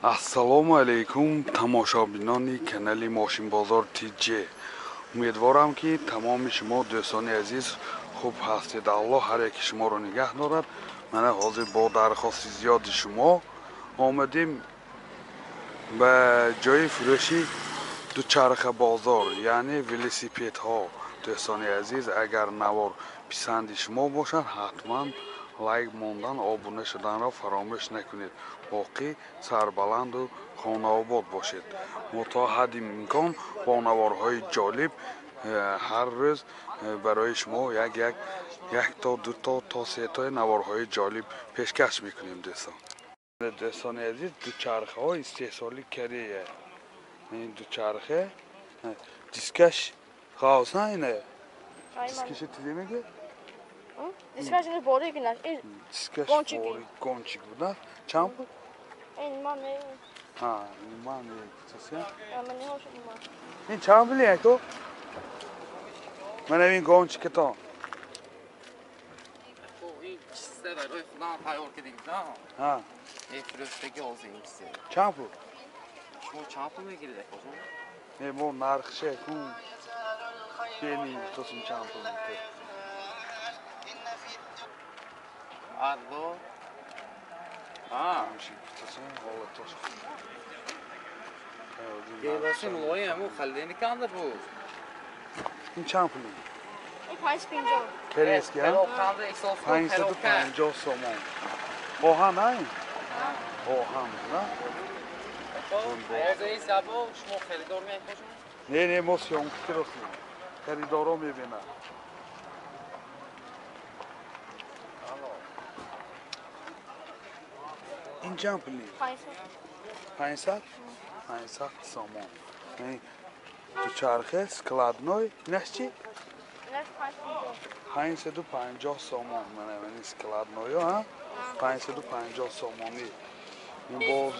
Ассалому алайкум, тамошобинони канали Мошинбозор ТЖ. Умедворам, ки тамоми шумо, дӯстони азиз, хуб ҳастед. Аллоҳ ҳар яки шуморо нигаҳ дорад. Мана ҳозир бо дархости зиёди шумо омадем ба ҷои фурӯши дучарха бозор, яъне велосипедҳо. Дӯстони азиз, агар навор писанди шумо бошад, ҳатман лайк мондан, обуна шуданро фаромӯш накунед. Боқӣ сарбаланду хонаобод бошед. Мо то ҳадди имкон бо наворҳои ҷолиб ҳар рӯз барои шумо як як як то дуто то сетои наворҳои ҷолиб пешкаш мекунем. Дӯстон, дӯстони азиз, дучархаҳо истеҳсоли Корея. Ин дучарха дискаш ғавс, ина дискаши тизе мега. Дискаш ин борик ин дискаш борик, гонщик буда. Чанд пул? Ин ман не. Ҳа, ин ман не. Ин чанд пули, яко? Мана ин гонщикатон. Ин чиста барои худам тайёр кардагида. Ҳа. Ин фурӯштаги ҳозир ин чизе. Чанд пул? Шумо чанд пул мегиред, акоҷон? Не, мо нархше кун беним тосим чанд пул. Алло. А. Ҳолатош. Геласи мулоим, ҳамун халидани канда бу. Ин чанд пул? Ин 550. Корейский, а? 550 сомон. Оҳан, а ин? Оҳан, на? Ҳозир ин сабо шумо харидор мехошед? Не, не, мо съёмка киросем. Харидоро мебинад. Ин чанд пули? 500? 500 сомон. Дучархе складной, инаш чи? 550 сомон. Мана ин складной, а? 550 сомонӣ. Ин боз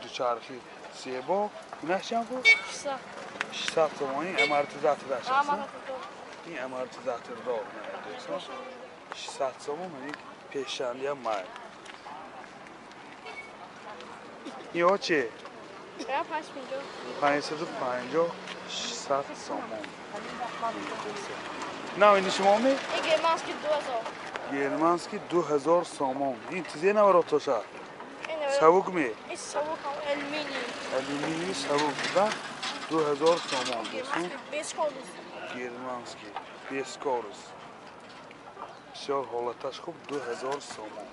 дучархи зебо. Инаш чанд пул? 600. 600 сомонӣ амортизатораш аст. Ин амортизатордор, мана дӯстон. 600 сомон, мана пешандиам май. Ё чи? 550, 600 сомон. На, ини шумо ми? Ин германский 2000. Германский 2000 сомон. Ин тизе наворотоша? Сабук ми? Ин сабук, алюминий. Алюминий сабук, да? 2000 сомон. Без скорость. Германский без скорость. Бисёр ҳолаташ хуб, 2000 сомон.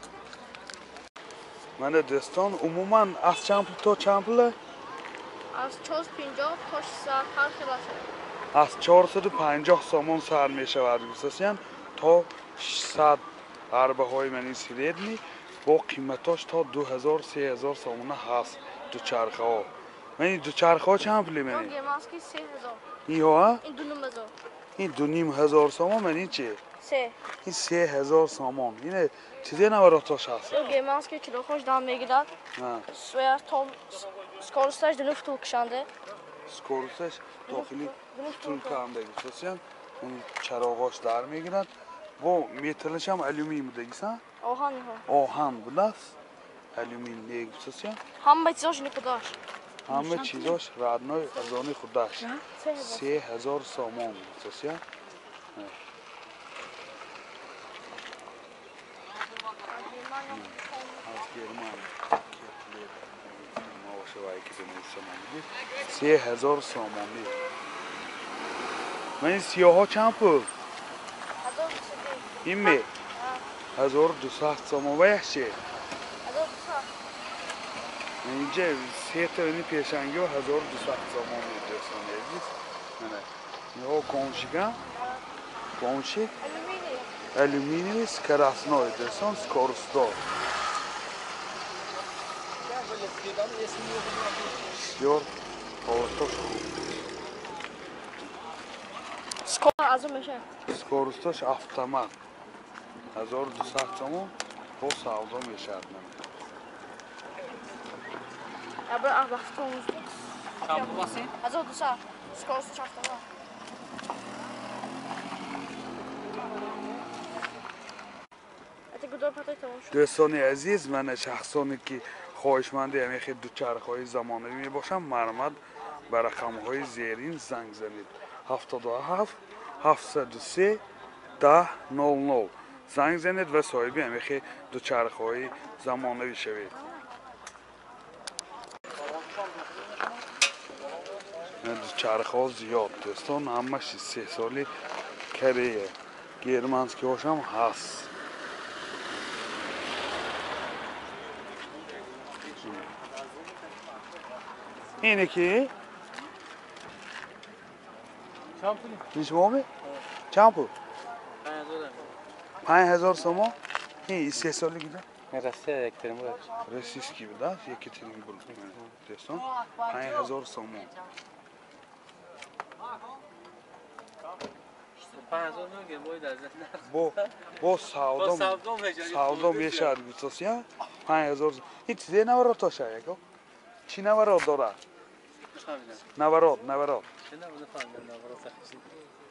Мана дӯстон, умуман аз чанд пул то чанд пул? Аз 450 то 600 ҳар хел аст. Аз 450 сомон сар мешавад, гуфтасиян, то 600 арбаҳои мани средний, бо қиматош то 2000, 3000 сомона ҳаст дучархаҳо. Мани дучархаҳо чанд пули мани? Германский 3000. Инҳо, а? Ин 2500. Ин 2500 сомон, мани чи? Се. Ин 3000 сомон. Ине чизе наворотош ҳаст? Ин германский чилохош дам мегирад. Своя том скоросташ дunu втулкашанде. Скоросташ дохили втулкаанда гуфтасиян. Чароғош дар мегирад. Бо металлашам алюминий будагисан? Оҳан. Оҳан будааст. Алюминий гуфтасиян. Ҳама чизош ни худаш. Ҳама чизош родной аз они худаш. 3000 сомон гуфтасиян. Аз Германия. 3000 сомонӣ. Ман ин сиёҳҳо чанд пул? Ин ме? 1200 сомон. Ва як чи? Инҷа сета ини пешангиҳо 1200 сомонӣ, дӯстони азиз. Мана инҳо гонщика, гонщик алюминиевый скоростной, дӯстон, скоростдор. Бисёр ҳолатош хуб. Скоросташ автомат. 1200 сомон бо савдо мешавад. Чанд пул басин? 1200. Скорость автомат. Дӯстони азиз, мана шахсоне ки хоҳишманди ҳамин дучархаҳои замонавӣ мебошанд, марҳамат ба рақамҳои зерин занг занед. 77 703 10 00 занг занед ва соҳиби ҳамин дучархаҳои замонавӣ шавед. Дучархаҳо зиёд дӯстон, ҳамаш истеҳсоли Корея, германскиҳошам ҳаст. Ине ки? Чанд пул? Чанд пул? 5000 сомон. Ин истеҳсоли куҷо? Россия, Екатеринбург. Российский буда, Екатеринбург. Дӯстон, 5000 сомон. Бо савдо мешавад гуфтосия? 5000. Ин чизе наворот тоша яко? Чӣ наворот дорад? Наворот, наворот.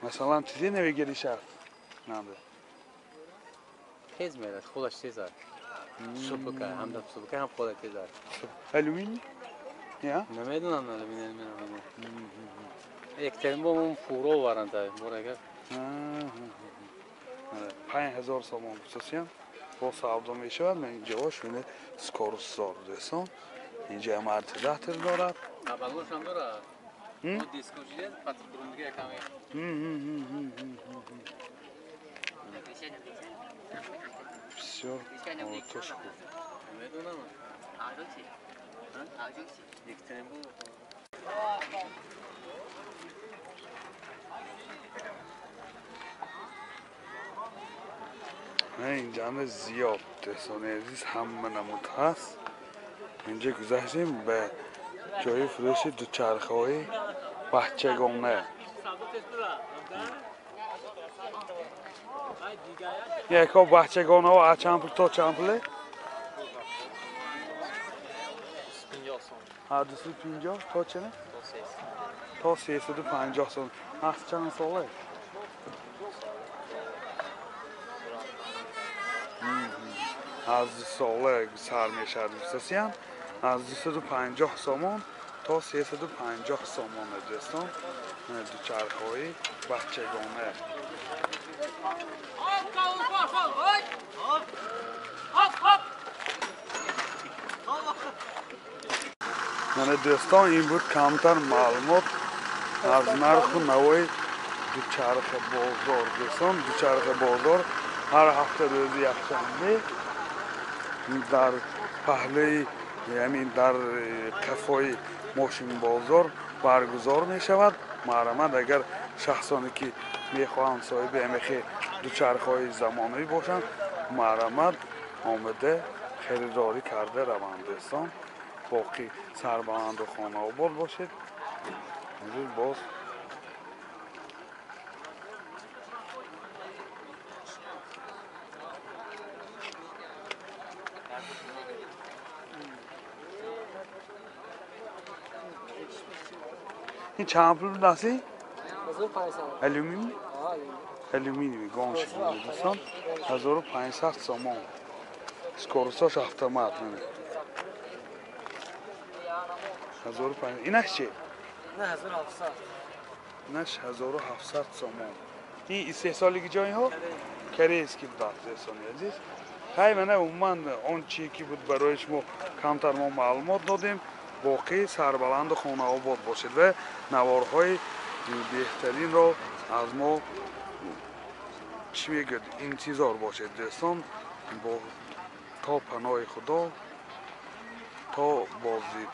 Масалан, чизе навигиришад? Нанда. Тез мерад, худаш тез аст. Супука, ҳам дар супука, ҳам худа тез аст. Алюминий? Я? Намедонам алюминий, намедонам. Екатеринбург он фуро варанд, бурага. 5000 сомон гуфтосиям. Бо савдо мешавад. Ман инҷоаш бинед скоростзор дӯстон. Инҷа амортизатор дорад. Абалошам дорад. Бо диско ҷидед, патрундига якаме. Всё, тош хуб. Намедонам. Екатеринбург. Инҷа зиёд дӯстони азиз, ҳама намуд ҳаст. Инҷа гузаштем ба ҷои фурӯши дучархаҳои бачагона. Яко бачагонаҳо аз чанд пул то чанд пуле? Аз 250 то чанд? То 350 сом. Аз чанд соле? Аз 2 сола сар мешавад гуфтасиям. Аз 250 сомон то 350 сомон дӯстон, дучархаҳои бачагона. Мана дӯстон, ин буд камтар маълумот аз нарху навои дучарха бозор. Дӯстон, дучарха бозор ҳар ҳафта рӯзи якшанбе дар паҳлӯи, яъне дар қафои мошинбозор баргузор мешавад. Марҳамат, агар шахсоне ки мехоҳанд соҳиби ҳамихи дучархаҳои замонавӣ бошанд, марҳамат омада харидорӣ карда раванд. Дӯстон, боқӣ сарбаланду хонаобод бошед. Имрӯз боз ин чанд пул будаси? Алюминий? Алюминий гонщик дӯстон, 1500 сомон. Скоросташ автомат. 1500. Инаш чи? 1700. Инаш 1700 сомон. Ин истеҳсолиги ҷойҳо? Корейский будад дӯстони азиз. Хай, мана умуман он чие ки буд барои шумо камтар мо маълумот додем. Боқӣ сарбаланду хонаобод бошед ва наворҳои беҳтаринро аз мо чӣ мегӯяд интизор бошед дӯстон. То паноҳи Худо, то боздид.